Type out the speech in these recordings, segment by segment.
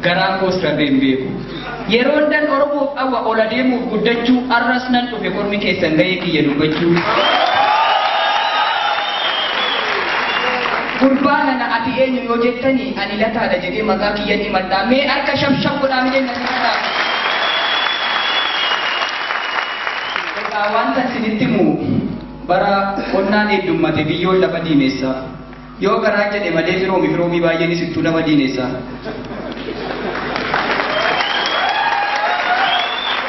Garaan koos rafee hin beeku. Yeroon dan Oromoof hawwa ol adeemuuf guddachuu arras nan dhufe kormi keessan gahee kiyya dubbachuu. Gurbaa nana ati eenyu yoo jettanii ani Lataadha jedhee maqaa kiyyan himadhaa. Mee harka shaf shaf godhaa mi jenna simadhaa. Egaa wanta isinitti himu bara qonnaan heddummate biyyoon lafa diimessa. Yoo garaa jedhe malee firoomi firoomii baay'eenis ittuu nama diinessa.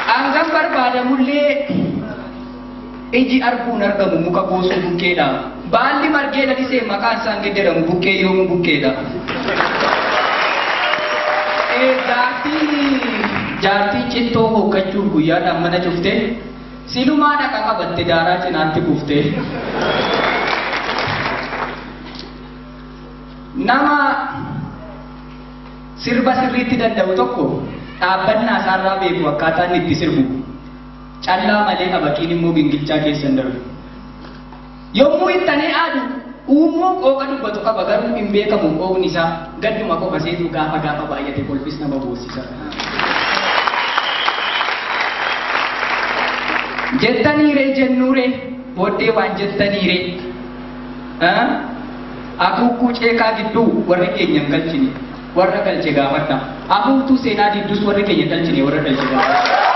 Hangam barbaadamullee iji arguun argamu muka goosuu bukkeedha. Baalli margee lalisee maqaan isaan geddaramu bukkee yoomuu bukkeedha. Jaartii cittoo hooggachuuf guyyaadhaan mana cufte silumaa dhaqa qabatte daaraa cinaatti kufte. Nama sirba sirriitti danda'u tokko dhaabbannaa isaarraa beeku akkaataa inni itti sirbu. Callaa malee abaqiin immoo gingilchaa keessa hin darbu. Yommuu ittanee aadu uummoo qooqa dubbatu qaba garuu hin beekamu qooqni isaa gadduma qofa seetu gaafa gaafa baay'ate kolfis nama boossisa. Jettaniire jennuure booddee waan jettaniire. Akuukkuu ceekaa gidduu warri keenya hin galchine warra galche gaafadha. Afuuftuu seenaa gidduus warri keenya hin galchine warra galche gaafadha.